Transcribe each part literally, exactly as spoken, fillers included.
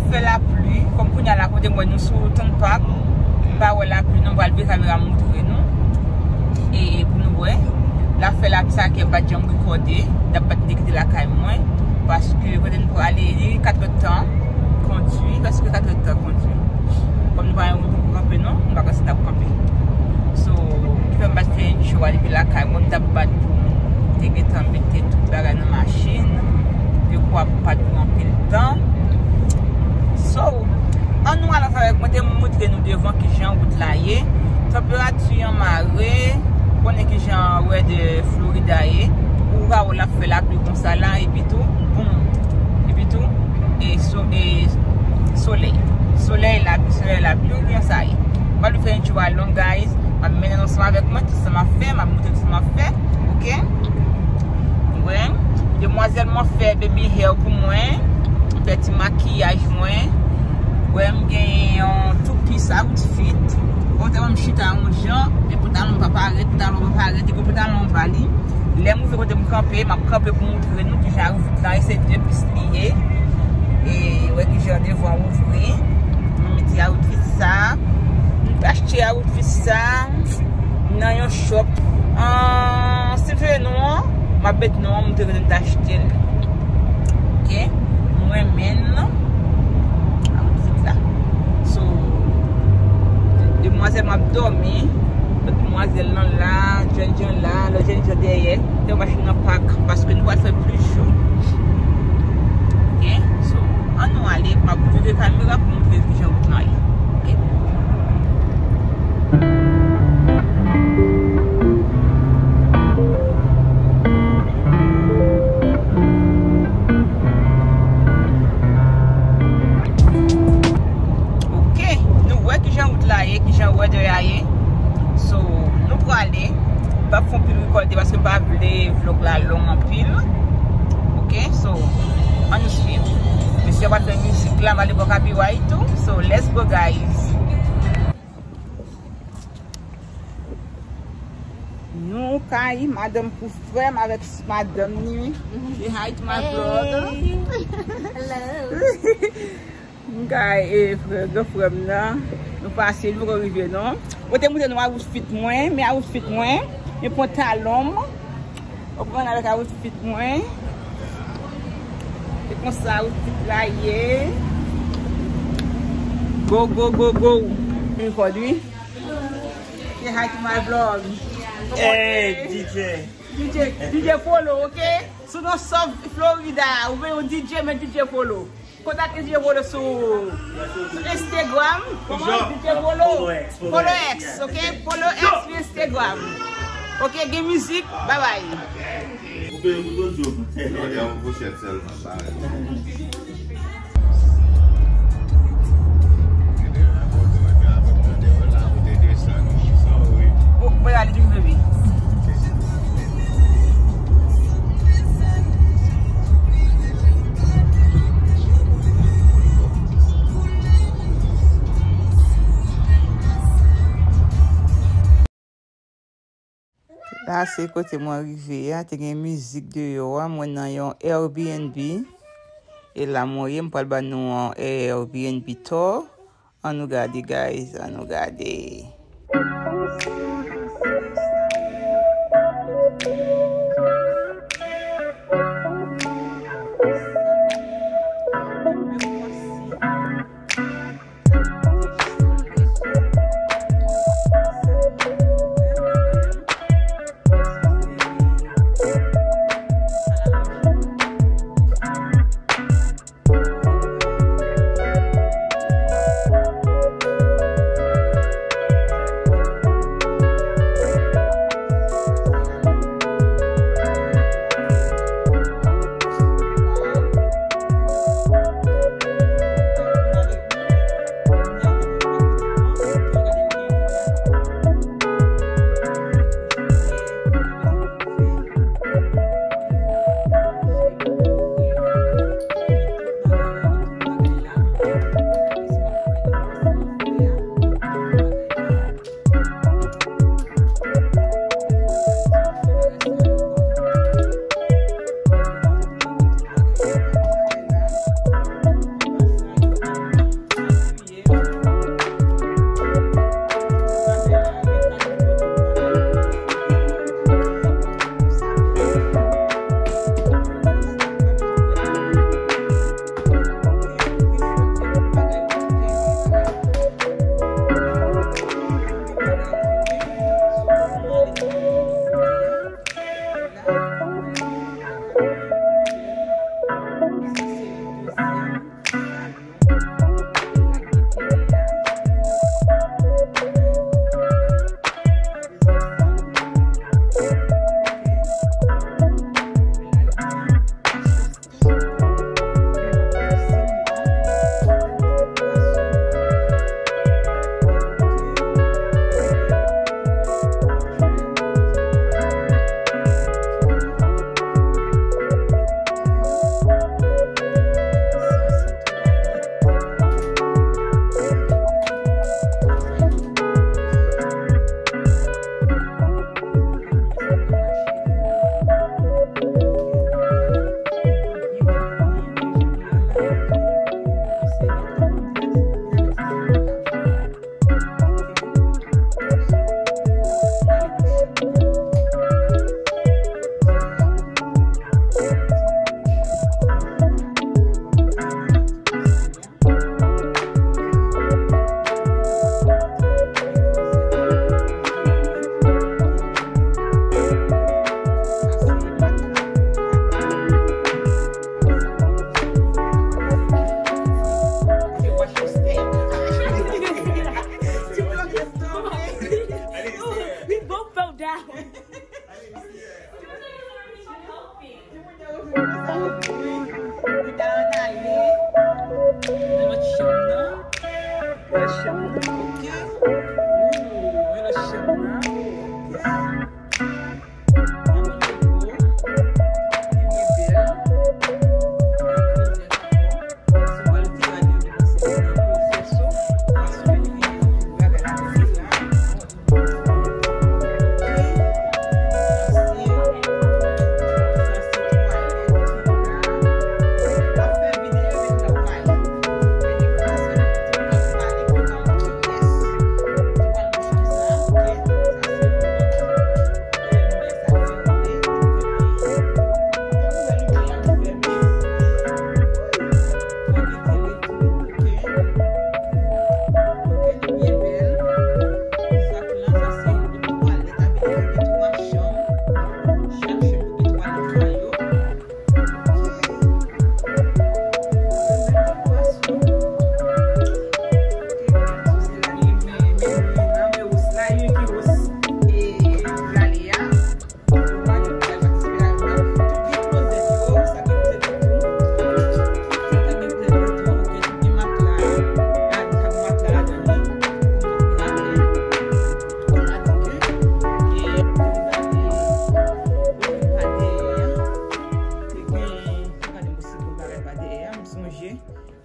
Fè lapli, kòm kounye a la, kote m wè nou sou Town Park, m pa wè lapli non, m pral vire kamera m moutre nou. E pou nou wè, l ap fè lapli sa ke m pa t janm rekòde, dat m pa t kite lakay mwen, paske kote nou prale, li katrè tan kondui, prèske katrè tan kondui. Kòm nou pa gen wout pou kanpe non, m pa panse n ap kanpe. So, ki fè m pa t fè intro a depi lakay mwen, m t ap bat pou m te gentan mete tout bagay nan machin, dekwa pou m pa t pran anpil tan. So, ann nou al ansanm avèk mwen, te moutre nou devan kijan wout la ye. Tanperati an mare, konnen kijan wè de Florida ye. Ou ka wè l ap fè lapli konsa la, epi tou, boum. Epi tou, e so-, e solèy. Solèy, lapli, solèy, lapli, ou gen sa ye. M pa vle fè intro a long, guys. M ap mennen nou ansanm avèk mwen, tout sa m ap fè, m ap moutre tout sa m ap fè. Oke? Wè. Demwazèl mwen fè baby hair pou mwen. M fè ti makiyaj mwen. Wè, m gen yon two piece outfit. Kote mwen m chita yon jan, men pantalon m pa parèt, pantalon pa parèt, e pantalon m pa li. Lè m rive kote m kanpe, m ap kanpe pou moutre nou kijan outfit la ye, se de pis li ye. E wè kijan devan ouvri. M mete outfit sa. M achte outfit sa nan yon shop. An, si m sonje non an, m ap met non an, m te gentan achte l. Oke? Mwen menm, outfit la. So, demwazèl m ap dòmi. Lòt demwazèl lan la, jènjan la, lòt jènjan dèyè. Te machin nan pak paske nou pral fè plis jou. Oke? So, ann nou ale, m ap vire kamera pou moutre kijan wout lan ye. Oke? Oke, nou wè kijan wout la ye, kijan weather a ye. So, nou prale. M p ap fè anpil rekòde paske m pa vle vlog la long anpil. Oke, so, ann nou swiv. Mesye ap fè mizik la, m ale bò copyright tou. So, let's go, guys. Nou kay madanm pou frè m avèk madanm ni. Say hi to my vlog. Hello. M kay, e, frè, gran frè m nan. Nou pase, nou poko rive non. Mwen te moutre nou outfit mwen, men outfit mwen, men pantalon m. Ou konprann avèk outfit mwen. Se konsa outfit la ye. Go, go, go, go. Record, wi. Say hi to my vlog. Hey, D J. D J, D J Polo, oke? Sou non South Florida, ou vle yon D J, men D J Polo. Kontakte D J Polo sou, sou Instagram. Kòman? D J Polo. Polo X, oke? Polo X sou Instagram. Oke, gen mizik. Bye bye. Koupe yon kouto djòb. Non, gen yon fochèt sèlman. Oh, mwen ale tou, baby. La se kote mwen rive a, te gen mizik deyò a, mwen nan yon Airbnb. E la mwen ye, m pral ban nou yon Airbnb tour. Ann nou gade, guys, ann nou gade. Wi, wi, Dayana ale nan lòt chanm nan. Lòt chanm nan, ok. Wi, lòt chanm nan, ok.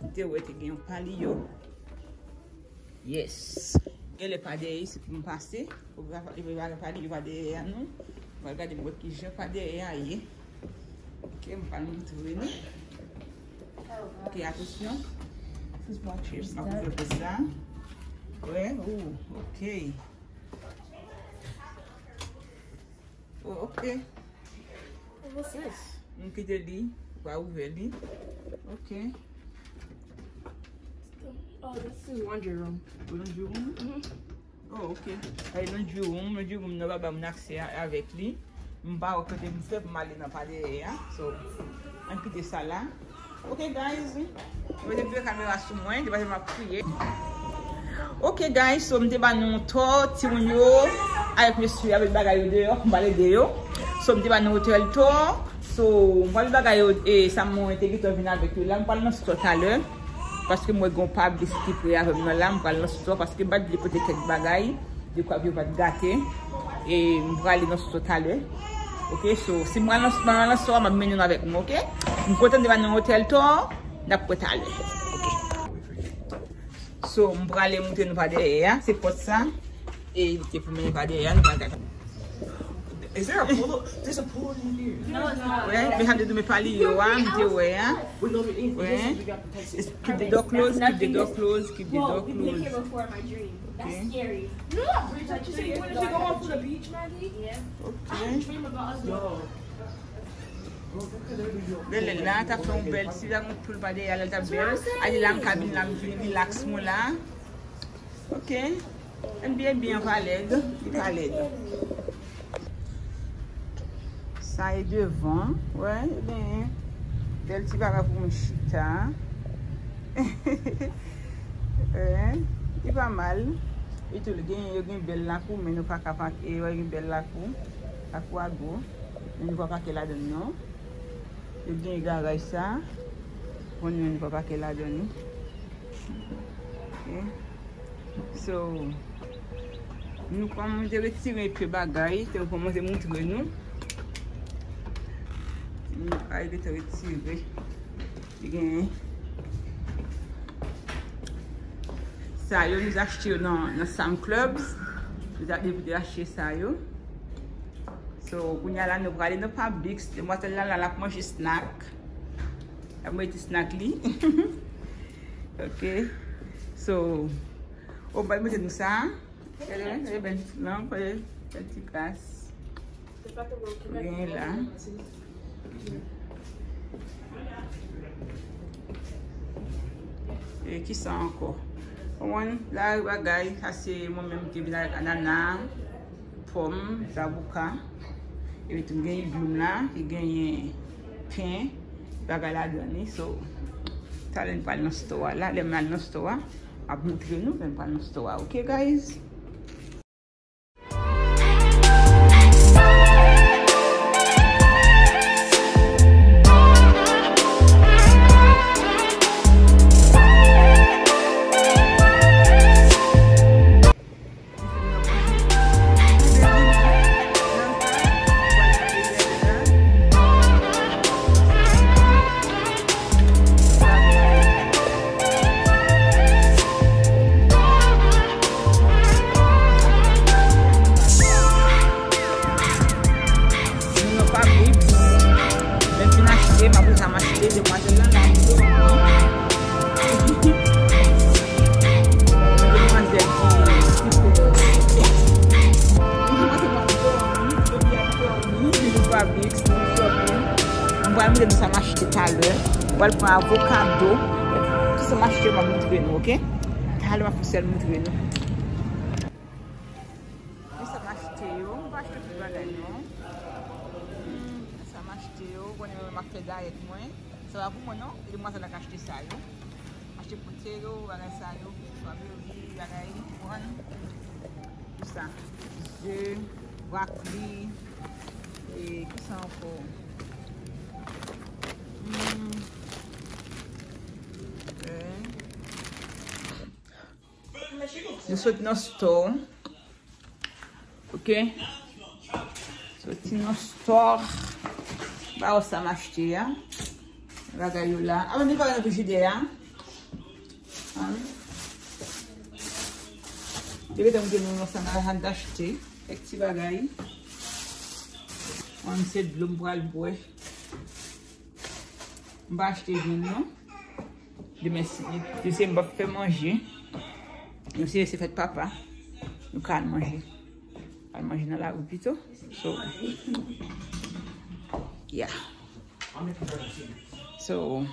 M te wè te gen yon paliyo. Yes. Genlè pa dèyè isi pou m pase. Ou pa, ou pa, ou pa dèyè a non. M pral gade m wè kijan pa dèyè a ye. Ok, m pral montre nou. Ok, atansyon. M ap ouvè pòt la. Wè, oh, ok. Oh, ok. What's this? M kite li, ou pa ouvè li. Ok. Oh, this is laundry room. Laundry room? Mm-hmm. Oh, ok. Sa e laundry room, laundry room nan pa ba moun aksè a, avèk li. M pa wè kote m fè pou m ale nan pa dèyè a. So, ann kite sa la. Ok, guys. Mwen te vire kamera sou mwen, se paske m ap kriye. Ok, guys, so m te ba nou yon tò, timoun yo, avèk mesye, avèk bagay yo deyò, m pale de yo. So, m te ba nou otèl tò. So, m pral bagay yo, e, sa mwen te gentan vin avèk yo la, m pral nan stò talè. Paske m wè gen yon pablis ki pre avè m nan la, m pral nan stò, paske m pa t vle pote kèk bagay. Dekwa pou yo pa t gate. E m prale nan stò talè. Ok, so, si m pral nan, nan, nan stò a, m ap mennen nou avèk mwen, ok? M kontan de pa nan otèl tò, n ap wè talè. Ok. So, m prale montre nou pa dèyè a. Se pòt sa. E, se pou mennen pa dèyè a, nou pral gade. Is there a pool? There's a pool in here. No, it's not. Wè, men sa m te di men paliyo a, m te wè a. Wè. Keep the door closed, keep the door closed, keep the door closed. Whoa, we've been here before in my dream. That's scary. You know that bridge that you said you wanted to go on for the beach, Maggie? Yeah. Ok. I had a dream about us. Yo. Bèl la, t ap fè yon bèl ti la, yon poul pa dèyè, la, l t ap bèl. Alè la, m ka vin la, m vin rilaks mwen la. Ok. Ebyen, byen, pa lèd. Li pa lèd. Sa e devan. Wè, ebyen, bèl ti bagay pou mwen chita. Wè, li pa mal. E tou, li gen, yo gen bèl lakou, men nou pa ka pake. Wè, gen bèl lakou. Lakou a gwo. Men nou pa pake ladann, non. Yo gen garaj sa. Bon, nou pa pake ladann li. Ok. So, nou kòmanse retire enpe bagay, te kòmanse montre nou. Nou al retire. Gen sa yo, nou achte yo nan, nan Sam's Club. Nou ta devide achte sa yo. So, kounye a la, nou prale nan Publix. Demwazèl la, la, l ap manje snack. L ap mete snack li. Ok. So, ou bay mete nou sa. Gade, gade bèl ti lanp, gade bèl ti glas. Gen la. E kisa ankò? Ou konprann? La bagay, sa se mwen menm ki vin avèk anana. Pòm, zaboka. Epi tou m gen igloum la, ki genyen pen, bagay ladan li. So, talè m pral nan store a. La, lè m al nan store a, m ap montre nou lè m pral nan store a. Ok, guys? Sa m achte, demwazèl la, la, li dòmi. Demwazèl ki, ki fè, li pa vle, li shopping. Mwen pral montre nou sa m achte talè. Mwen pral pran avokado. Tout sa m achte, mwen montre nou, oke? Talè, mwen fè sèl montre nou. Men sa m achte yo, m pa achte tout bagay non. Hmm, sa m achte yo, konnen mwen m ap fè dayèt mwen. Sa pa pou mwen non, e demwazèl la k achte sa yo. Achte potato, bagay sa yo, strawberry, bagay, konprann. Tout sa. Ze, brokoli, e ki sa ankò? Hmm. Eh. Nou sot nan store. Ok. Soti nan store. Ba w sa m achte a. Bagay yo la. A, mwen li pa nan frijidè a. An. Depi tan mwen te nou nan sa m achte. Kèk ti bagay. An, se dlo m pral bwè. M pa achte vyann non. Demen si, si se m p ap fè manje. Nou se, se fèt papa. Nou ka al manje. Al manje nan lari pito. So, yeah. So,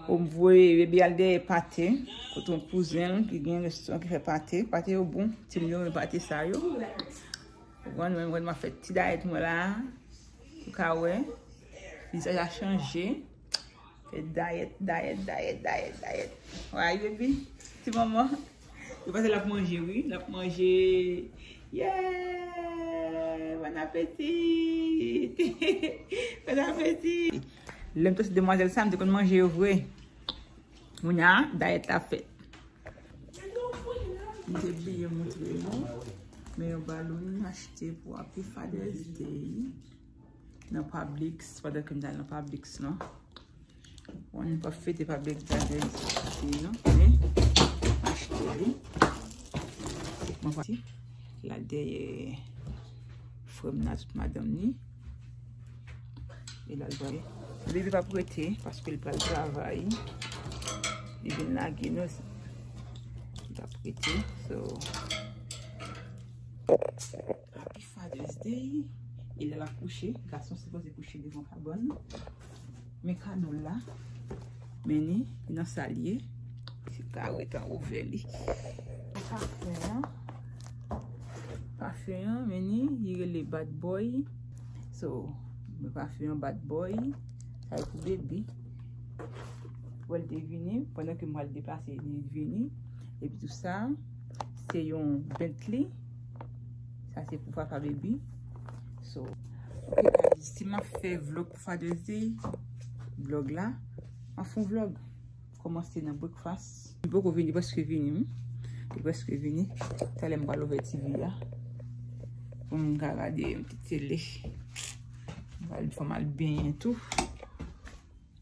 o m voye baby al dèyè Pate. Kote yon kouzen l ki gen restoran ki fè pate. Pate yo bon. Timoun yo renmen pate sa yo. Ou konprann, mwen, mwen, m ap fè ti dayèt mwen la. Ou ka wè. Vizaj la chanje. Fè dayèt, dayèt, dayèt, dayèt, dayèt. Why, baby? Ti manman. Yo panse l ap manje, wi. L ap manje. Yeah! Bon apeti! Bon apeti! Lè m te se demwazèl sa, m te konn manje yo vre. Kounye a, dayèt la fèt. M te bliye montre nou, men yon balloon m achte pou Happy Father's Day nan Publix, pandan ke m t al nan Publix lan. Bon, nou pa fete Publix Father's Day non, men m achte li. Mwen pati la dèyè frè m nan tout madanm ni. E la l pral. Baby p ap rete paske l pral travay. Li vin lage nou. Li p ap rete. So, Happy Father's Day. E lè l ap kouche, gason sipoze kouche devan kabann. Men kado l la. Men ni, li nan sa l ye. Se kare tan ouvè li. Pafen an. Pafen an, men ni, li rele Bad Boy. So, men pafen an Bad Boy. Sa e pou baby. Pou l te vini, pandan ke m pral deplase, li vini. Epi tou sa, se yon Bentley. Sa se pou papa baby. So, ok, guys, si m ap fè vlog pou Father's Day, vlog la, m ap fè yon vlog. Kòmanse nan breakfast. Li poko vini, li prèske vini, wi. Li prèske vini. Talè m pral ouvè T V a. Pou m ka gade yon ti tele. M pral fè m al benyen tou.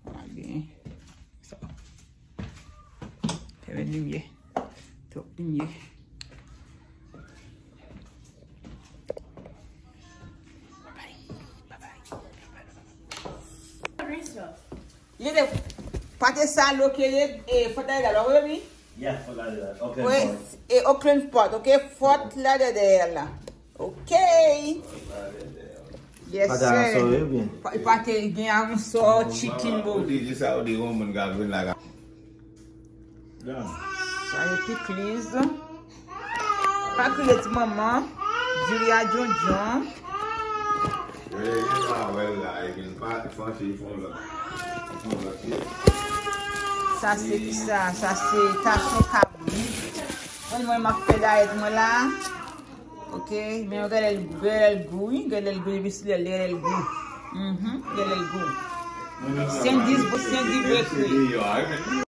Fè m al benyen. Sa. Fèmen limyè. Twòp limyè. Babay. Babay. Li te pate sa loke e Fort Lauderdale, wi, wi. Yeah, Fort Lauderdale. Oakland Park. E Oakland Park, ok? Fort Lauderdale. Ok. Yes, sir. Pate a sòre byen. Pa, pate gen yon sò chicken bone. Ou di sa, ou di yon moun ka vin la. Sa e pikliz. Pa kriye ti manman. Diri a djondjon. Sa se ki sa? Sa se tason kabrit. Mwen, mwen, m ap fè dayèt mwen la. Ok, men yo genlè l, genlè l gou, wi. Genlè l gou, depi si lè l genlè l gou. Mhm, genlè l gou. Sandy, Sandy bakery.